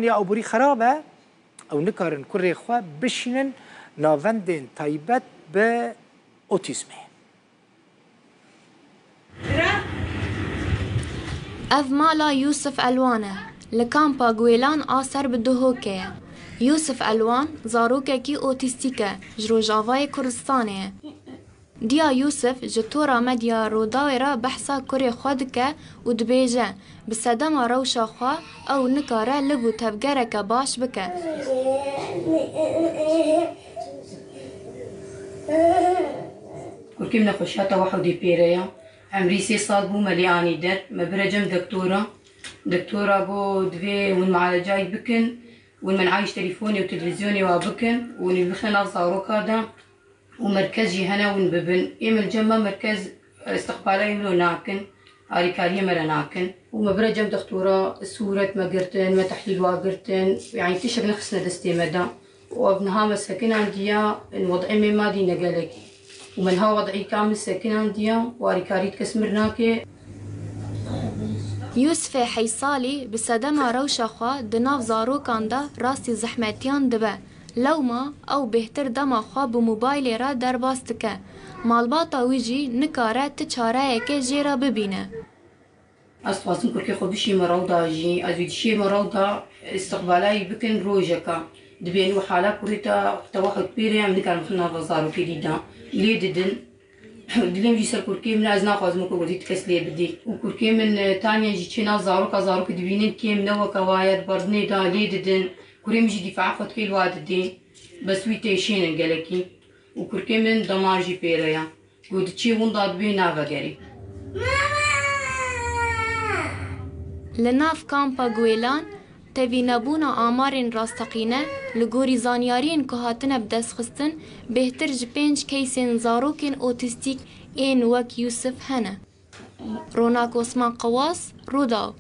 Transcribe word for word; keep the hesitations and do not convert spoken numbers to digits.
Ya aborî xerab e, ew nikarin kurê xwe bişînin navendên taybet bi otîzmê. Ev mala Yûsif Elwan e. Li kampa Guêlan a ser bi Duhokê ye. Yûsif Elwan zarokekî otîstîk e, ji Rojavayê Kurdistanê ye. Diya Yûsif ji tora medya Rûdawê re behsa kurê xwe dike û dibêje, bi sedema rewşa xwe ew nikare lib û tevgereke baş bike. Kurkê min nexweşiya tewehudê pê re ye. Emrî sê sal bû me lê anî der. Me bire cem dektora. Dektora got, divê hûn mealecayî bikin, hûn menayî ji telîfonê û televîzyonê wa bikin û hûn ê bixine nav zaroka de. û merkez jî hene hûn bibin. Ê min li cem me merkez istiqbala wilo nakin, alîkariyê me re nakin. Û me bire cem dextora sûret me girtin, me tehlîl wa girtin, yanî tiştek nexistine destê me de. Û ev niha me sekinandiya, in wed'ê me madî ne gelekî. Û me niha wed'î kamil sekinandiya û alîkarî kes mir nake. Yûsifê heysalî bi sedema rewşa xwe di nav zarokan de rastî zehmetiyan dibe. Lewma ew bêhtir dema xwe bi mobaylê re derbas dike. Malbata wî jî nikare ti çareyekê jê re bibîne. Ez dixwazim kurkê xwe bişîme rewda jî, ez wî dişême rewda istiqbala wî bikin rojeka. Dibên û hala kurê te tewehud pê re em nikarin bixin nava zarokê dî de. Lê didin. Dilê min jî ser kurkê min e, ez naxwazim weke kurdî ti kes lê bidî. Û kurkê min, e, taniye jî çê nav zaroka, zarokê dibînin kêm ne weke wa ye, di berdinê de lê didin. Kurê min jî dîfaa xwe dike, li wa didê. Bes wî têşênin gelekî. Û kurkê min dema jî pê re ye. Ku diçî winda dibê navegerî. Li nav kampa Guêlan, tevînebûna amarên rasteqîne, li gorî zanyariyên ku hatine bidestxistin, bêhtir ji pênc keysên zarokên otîstîk ên wek Yûsif hene. Ronak Osman Qewaz, Rûdaw.